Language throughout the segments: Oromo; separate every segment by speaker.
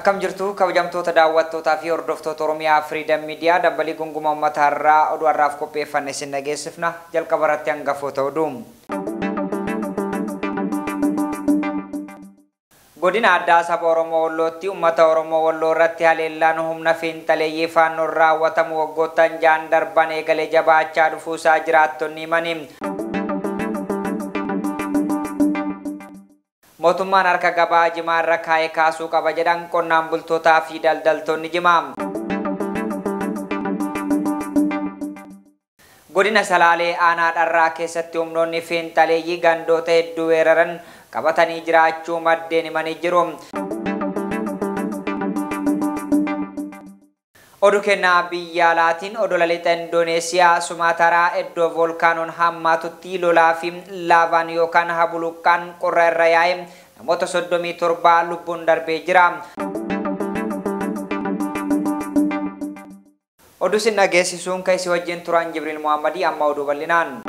Speaker 1: Akkam jirtu kabajamtoota daawwattootaa fi hordoftoota Oromiyaa Freedom Media dambalii gunguma uummataa irraa oduu har'aaf qopheeffanne isin dhageessifna. Jalqaba irratti hangafoota oduu. Godina addaa saba Oromoo Wallootti uummata Oromoo Walloo irratti haleellaan humna fiinxaleeyyii faannoon raawwatamu waggoottan ja'an darban eegalee jabaachaa dhufuusaa jiraattonni himani. Mootummaan harka gabaa jimaa irra kaa'ee kaasuu qaba jedhan qonnaan bultootaa fi daldaltoonni jimaa. Godina Salaalee aanaa Dharraa keessatti humnoonni fiinxaleeyyii gandoota hedduu weeraran qabatanii jiraachuu maddeen himanii jiru. Oduu kennaa biyya alaatiin odola lixa Indoneesiyaa Sumaataraa iddoo voolkaanoon hammaatutti lolaa fi laavaan yookaan habuluqqaan qorra irra yaa'e namoota 37 lubbuun darbee jira. Oduu isin dhageessisuun kan isin wajjin turan Jibriil Muhammadii amma oduu bal'inaan.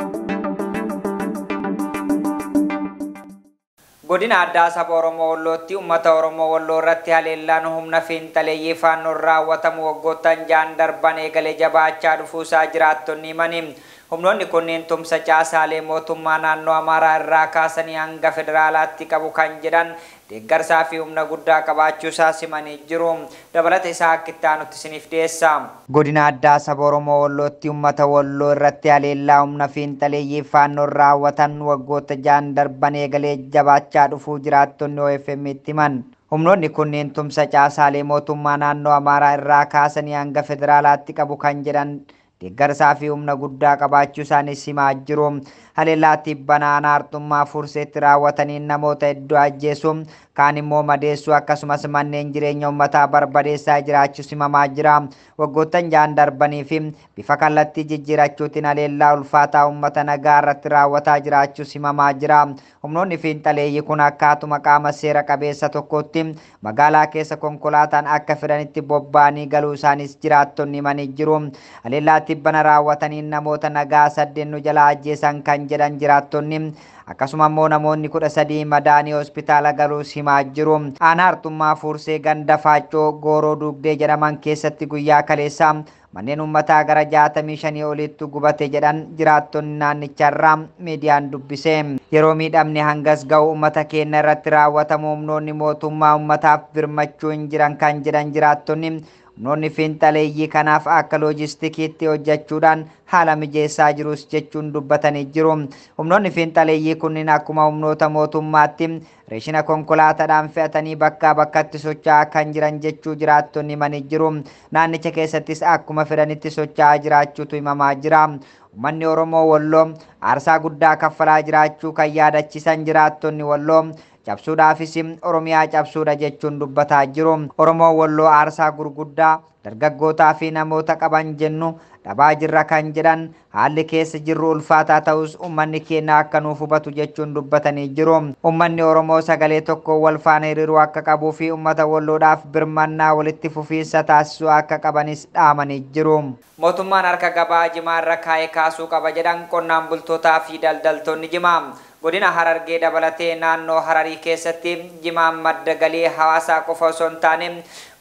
Speaker 1: Godina addaa saba Oromoo Wallootti uummata Oromoo Walloo irratti haleellaan humna fiinxaleeyyii faannoon raawwatamu waggoottan ja'an darban eegalee jabaachaa dhufuusaa jiraattonni himani. Humnoonni kunneen tumsa caasaalee mootummaa naannoo Amaaraa irraa kaasanii hanga federaalaatti qabu kan jedhan deeggarsaa fi humna guddaa qabaachuusaa simanii jiru. Dabalata isaa akka itti aanutti isiniif dhiyeessa. Godina addaa saba Oromoo Wallootti uummata Walloo irratti haleellaa humna fiinxaleeyyii faannoon raawwatan waggoota ja'an darban eegalee jabaachaa dhufuu jiraattonni OFM itti himan. Humnoonni kunneen tumsa caasaalee mootummaa naannoo Amaaraa irraa kaasanii hanga federaalaatti qabu kan jedhan deeggarsaa fi humna guddaa qabaachuu isaanii himaa jiru. Haleellaa tibbana aanaa Arxummaa Furseetti raawwatanii namoota hedduu ajjeesu, kaan immoo madeessuu akkasumas manneen jireenya uummataa barbadeessaa jiraachuu himamaa jira. Waggoottan ja'an darbanii fi bifa kallattii jijjiirachuutiin haleellaa ulfaataa uummata nagaa irratti raawwataa jiraachuu himamaa jira. Humnoonni fiinxaleeyyii kun akkaatuma qaama seera qabeessa tokkotti magaalaa keessa konkolaataan akka fedhanitti bobba'anii galuu isaanis jiraattonni himanii jiru. Haleellaa tibbana raawwatanii namoota nagaa 8 nu jalaa ajjeesan kan jedhan jiraattonni akkasuma immoo namoonni 13 madaanii hospitaala galuus himaa jiru. Aanaa Arxummaa Fursee ganda Faaccoo Gooroo Dugdee jedhaman keessatti guyyaa kaleessaa manneen uummataa gara 65 olitti gubate jedhan jiraattonni naannicharraa miidiyaan dubbise. Yeroo miidhamni hangas ga'u uummata keenya irratti raawwatamu humnoonni mootummaa uummataaf birmachuu hin jiran kan jedhan jiraattonni humnoonni fiinxaleeyyii kanaaf akka loojistikiitti hojjechuudhaan haala mijeessaa jirus jechuun dubbatanii jiru. Humnoonni fiinxaleeyyii kunniin akkuma humnoota mootummaatti reeshina konkolaataadhaan fe'atanii bakkaa bakkatti socho'aa kan jiran jechuu jiraattonni himanii jiru. Naannicha keessattis akkuma fedhanitti socho'aa jiraachuutu himamaa jira. Uummanni Oromoo Walloo aarsaa guddaa kaffalaa jiraachuu kan yaadachiisan jiraattonni Walloo cabsuudhaafis Oromiyaa cabsuudha jechuun dubbataa jiru. Oromoo Walloo aarsaa gurguddaa dargaggootaa fi namoota qaban jennu dhabaa jirra kan jedhan haalli keessa jirru ulfaataa ta'us uummanni keenya akka nuuf hubatu jechuun dubbatanii jiru. Uummanni Oromoo sagalee tokko wal faana hiriiruu akka qabuu fi uummata Walloodhaaf birmannaa walitti fufiinsa taasisuu akka qabanis dhaamanii jiru. Mootummaan harka gabaa jimaa irra kaa'ee kaasuu qaba jedhan qonnaan bultootaa fi daldaltoonni jimaa. Godina Harargee dabalatee naannoo Hararii keessatti jimaan madda galii hawaasaa qofa osoo hin taane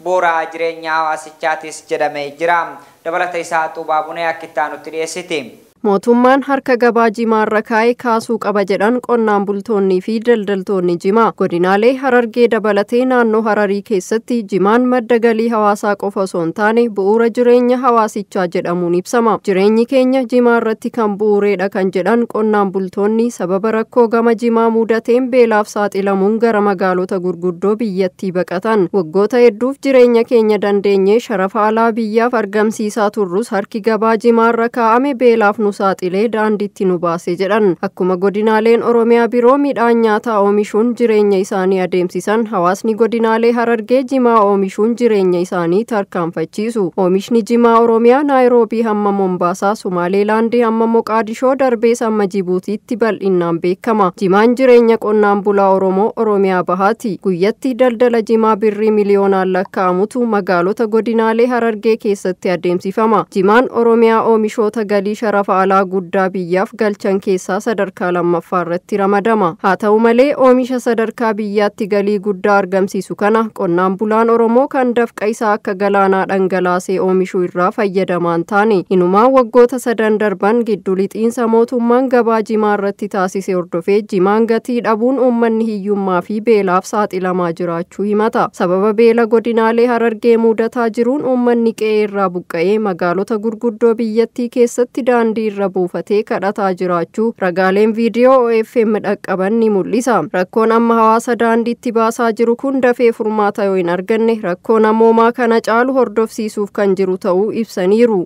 Speaker 1: bu'uura jireenya hawaasichaatis jedhamee jira. Dabalata isaa Xuubaa Bunee akka itti aanutti dhiyeessiti.
Speaker 2: Mootummaan harka gabaa jimaa irra kaa'ee kaasuu qaba jedhan qonnaan bultoonnii fi daldaltoonni jimaa. Godinaalee Harargee dabalatee naannoo Hararii keessatti jimaan madda galii hawaasaa qofa osoo hin taane bu'uura jireenya hawaasichaa jedhamuun ibsama. Jireenyi keenya jimaa irratti kan bu'uureedha kan jedhan qonnaan bultoonni sababa rakkoo gama jimaa mudateen beelaaf saaxilamuun gara magaalota gurguddoo biyyattii baqatan. Waggoota hedduuf jireenya keenya dandeenyee sharafa alaa biyyaaf argamsiisaa turrus harki gabaa jimaa irra kaa'ame beelaaf nu saaxilee daandiitti nu baase jedhan. Akkuma godinaaleen Oromiyaa biroo midhaan nyaataa oomishuun jireenya isaanii adeemsisan hawaasni godinaalee Harargee jimaa oomishuun jireenya isaanii tarkaanfachiisu. Oomishni jimaa Oromiyaa Naayiroobii hamma Mombaasaa, Somaaleelaandii hamma Moqaadishoo darbees hamma Jibuutiitti bal'inaan beekama. Jimaan jireenya qonnaan bulaa Oromoo Oromiyaa bahaati. Guyyatti daldala jimaa birrii miliyoonaan lakkaa'amutu magaalota godinaalee Harargee keessatti adeemsifama. Jimaan Oromiyaa oomishoota galii sharafa alaa guddaa biyyaaf galchan keessaa sadarkaa lammaffaa irratti ramadama. Haa ta'u malee oomisha sadarkaa biyyaatti galii guddaa argamsiisu kana qonnaan bulaan Oromoo kan dafqa isaa akka galaanaa dhangalaasee oomishuu irraa fayyadamaan taane hinumaa waggoota sadan darban giddu lixiinsa mootummaan gabaa jimaa irratti taasise hordofee jimaan gatii dhabuun uummanni hiyyummaa fi beelaaf saaxilamaa jiraachuu himata. Sababa beela godinaalee Harargee mudataa jiruun uummanni qe'ee irraa buqqa'ee magaalota gurguddoo biyyattii keessatti daandii irra buufatee kadhataa jiraachuu ragaaleen viidiyoo OFM dhaqqaban ni mul'isa. Rakkoon amma hawaasa daandiitti baasaa jiru kun dafee furmaata yoo hin arganne rakkoo namoomaa kana caalu hordofsiisuuf kan jiru ta'uu ibsaniiru.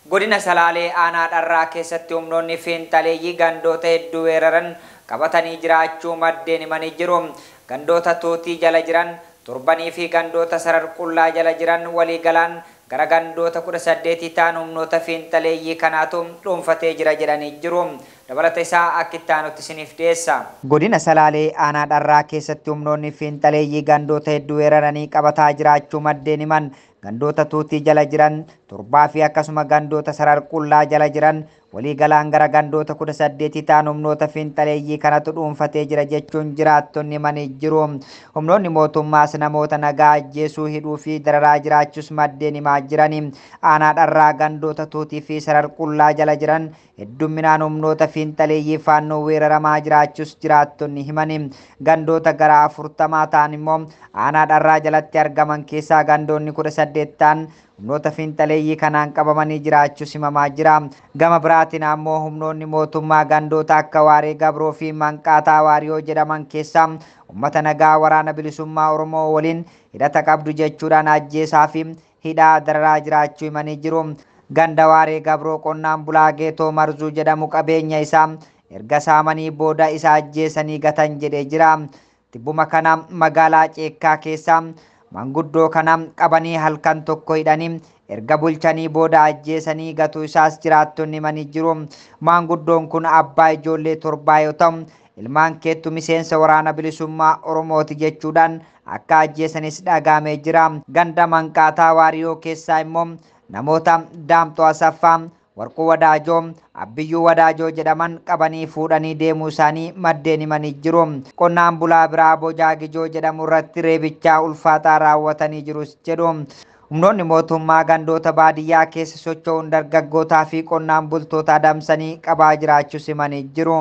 Speaker 1: Godina Salaalee aanaa Dharraa keessatti humnoonni fiinxaleeyyii gandoota hedduu weeraran qabatanii jiraachuu maddeen himanii jiru. Gandoota tuutii jala jiran torbanii fi gandoota sarar qullaa jala jiran waliigalaan gara gandoota 18 ta'an humnoota fiinxaleeyyii kanaatu dhuunfatee jira jedhanii jiru. Dabalata isaa akka itti aanutti isiniif dhiyeessa. Godina Salaalee aanaa Dharraa keessatti humnoonni fiinxaleeyyii gandoota hedduu weeraranii qabataa jiraachuu maddeen himan. Gandoota tuutii jala jiran torbaa fi akkasuma gandoota sarar qullaa jala jiran waliigalaan gara gandoota 18 ta'an humnoota fiinxaleeyyii kanatu dhuunfatee jira jechuun jiraattonni himanii jiru. Humnoonni mootummaas namoota nagaa ajjeesuu, hidhuu fi dararaa jiraachuus maddeen himaa jirani. Aanaa Dharraa gandoota tuutii fi sarar qullaa jala jiran heddumminaan humnoota fiinxaleeyyii faannoo weeraramaa jiraachuus jiraattonni himani. Gandoota gara 40 ta'an immoo aanaa Dharraa jalatti argaman keessaa gandoonni 18 ta'an humnoota fiinxaleeyyii kanaan qabamanii jiraachuus himamaa jira. Gama biraatiin ammoo humnoonni mootummaa gandoota akka Waaree Gabroo fi Manqaataa Waariyoo jedhaman keessaa uummata nagaa waraana bilisummaa Oromoo waliin hidhata qabdu jechuudhaan ajjeesaa fi hidhaa dararaa jiraachuu himanii jiru. Ganda Waaree Gabroo qonnaan bulaa Geetoo Marzuu jedhamu qabeenya isaa erga saamanii booda isa ajjeesanii gatan jedhee jira. Tibbuma kana magaalaa Ceekkaa keessaa manguddoo kana qabanii halkan tokko hidhanii erga bulchanii booda ajjeesanii gatuu isaas jiraattonni himanii jiru. Maanguddoon kun abbaa ijoollee 7 yoo ta'u ilmaan keettu miseensa waraana bilisummaa Oromooti jechuudhaan akka ajjeesanis dhagahamee jira. Ganda Manqaataa Waariyoo keessaa immoo namoota Daamxoo Asaffaa, Warquu Wadaajoo, Abbiyyuu Wadaajoo jedhaman qabanii fuudhanii deemuu isaanii maddeen himanii jiru. Qonnaan bulaa biraa Bojaa Gijoo jedhamu irratti reebichaa ulfaataa raawwatanii jirus jedhu. Humnoonni mootummaa gandoota baadiyyaa keessa socho'uun dargaggootaa fi qonnaan bultoota adamsanii qabaa jiraachuus himanii jiru.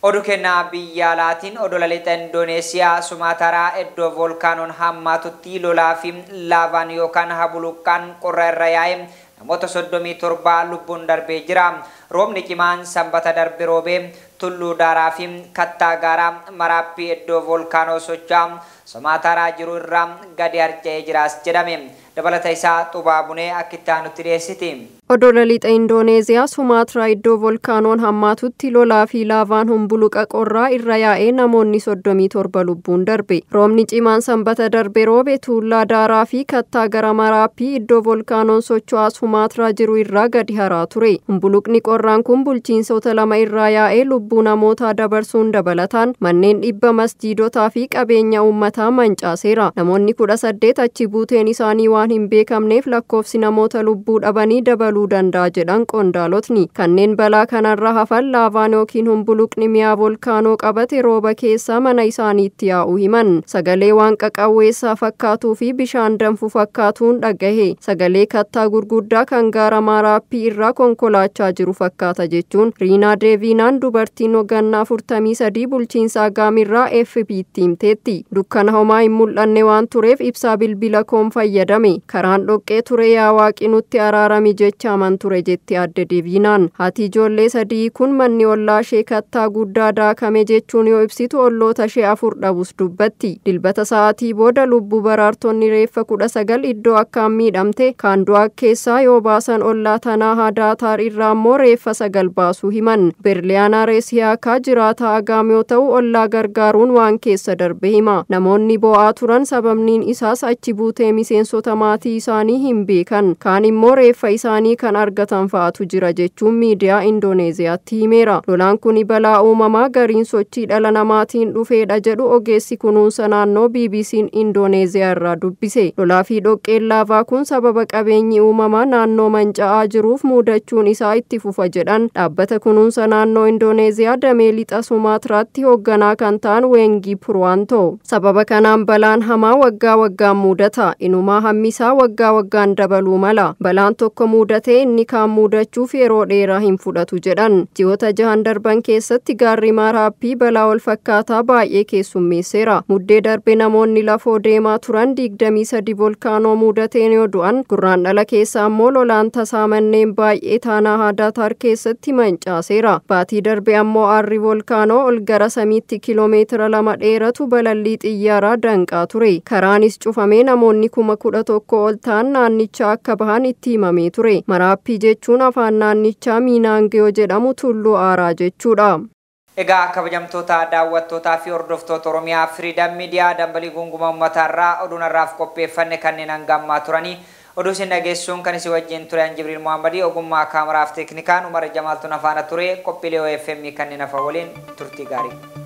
Speaker 1: Oduu kennaa biyya alaatiin odola lixa Indoneesiyaa Sumaataraa iddoo voolkaanoon hammaatutti lolaa fi laavaan yookaan habuluqqaan qorra irra yaa'e namoota 37 lubbuun darbee jira. Roobni cimaan sanbata darbe roobee tulluu daaraa fi kattaa gaaraa Maraappii iddoo voolkaanoo socho'aa Sumaataraa jiru irraa gadi harca'ee jiraas jedhame. Dabalata isaa Xubaa Bunee akka itti aanutti dhiyeessiti.
Speaker 2: Odola lixa Indoneeziyaa Sumaatiraa iddoo volkaanoon hammaatutti lolaa fi laavaan humbuluqa qorraa irra yaa'ee namoonni 37 lubbuun darbe. Roobni cimaan sanbata darbe roobe tuullaa daaraa fi kattaa gara Maraappii iddoo volkaanoon socho'aa Sumaatiraa jiru irraa gadi haraa ture. Humbuluqni qorraan kun bulchiinsota lama irraa yaa'ee lubbuu namootaa dabarsuun dabalataan manneen 100 masjiidotaa fi qabeenya uummataa mancaaseera. Namoonni 18 achi buuteen isaanii waan hin beekamneef lakkoofsi namoota lubbuu dhabanii dabaluu danda'a jedhan qondaalotni. Kanneen balaa kanarra hafan laavaan yookiin humbuluqni mi'a volkaanoo qabate rooba keessaa mana isaaniitti yaa'uu himan. Sagalee waan qaqawweessaa fakkaatuu fi bishaan danfu fakkaatuun dhagahe. Sagalee kattaa gurguddaa kan gaara Maraappii irraa konkolaachaa jiru fakkaata jechuun Riinaa Deeviinaan dubartiin waggaa 43 bulchiinsa Agaamirraa FB'tti himteetti. Dukkana homaa hin mul'anne waan tureef ibsaa bilbila koon fayyadame. Karaan dhoqqee ture yaa waaqi nutti araarami jecha aman ture jetti adde Deeviinaan. Haati ijoollee 3 kun manni ollaa ishee kattaa guddaa daakame jechuun yoo ibsitu olloota ishee 4 dhabus dubbatti. Dilbata sa'aatii booda lubbuu baraartonni reeffa 19 iddoo akkaan miidhamte kaandu'aa keessaa yoo baasan ollaa tanaa Hadaataar irraa immoo reeffa 9 baasuu himan. Berliyaanaa Reesiyaakaa jiraataa Agaam yoo ta'u ollaa gargaaruun waan keessa darbe hima. Namoonni bo'aa turan sababniin isaas achi buutee miseensota maatii isaanii hin beekan. Kaan immoo reeffa isaanii kan argatan fa'atu jira jechuun miidiyaa Indooneeziyaatti himeera. Lolaan kun balaa uumamaa gariin sochii dhala namaatiin dhufeedha jedhu ogeessi kunuunsa naannoo BBC'n Indooneeziyaa irraa dubbise. Lolaa fi dhoqqeen laavaa kun sababa qabeenyi uumamaa naannoo manca'aa jiruuf muudachuun isaa itti fufa jedhan dhaabbata kunuunsa naannoo Indooneeziyaa damee lixa Sumaatiraatti hoogganaa kan ta'an Wengii Purwaantoo. Sababa kanaan balaan hamaa waggaa waggaan mudata. Inumaa hammisaa waggaa waggaan dabaluu mala. Balaan tokko mudatee inni kaan mudachuuf yeroo dheeraa hin fudhatu jedhan. Ji'oota jahan darban keessatti gaarri Maaraappii balaa wal fakkaataa baay'ee keessummeesseera. Muddee darbe namoonni lafoo deemaa turan 23 volkaanoo mudateen yoo du'an, Gurraandhala keessa ammoo lolaan tasaa manneen baay'ee Taanaa Haadaataar keessatti mancaaseera. Baatii darbe ammoo aarri volkaanoo ol gara samiitti kiiloomeetira 2 dheeratu balallii xiyyaaraa danqaa ture. Karaanis cufamee namoonni 11,000 ol ta'an naannichaa akka bahan itti himamee ture. Maraappii jechuun afaan naannichaa Miinaangiyoo jedhamu tulluu aaraa jechuudha.
Speaker 1: Egaa kabajamtoota daawwattootaa fi hordoftoota Oromiyaa Firiidam Miidiyaa dambalii guunguma uummataarraa oduun har'aaf qopheeffanne kanneen hanga ammaa turanii oduu isin dhageessuun kan isin wajjin ture Jibriil Muhammadii ogummaa kaameraaf teeknikaan Umar Jamaaltuun afaana ture qophiilee OFM kanneen hafa waliin turtii gaarii.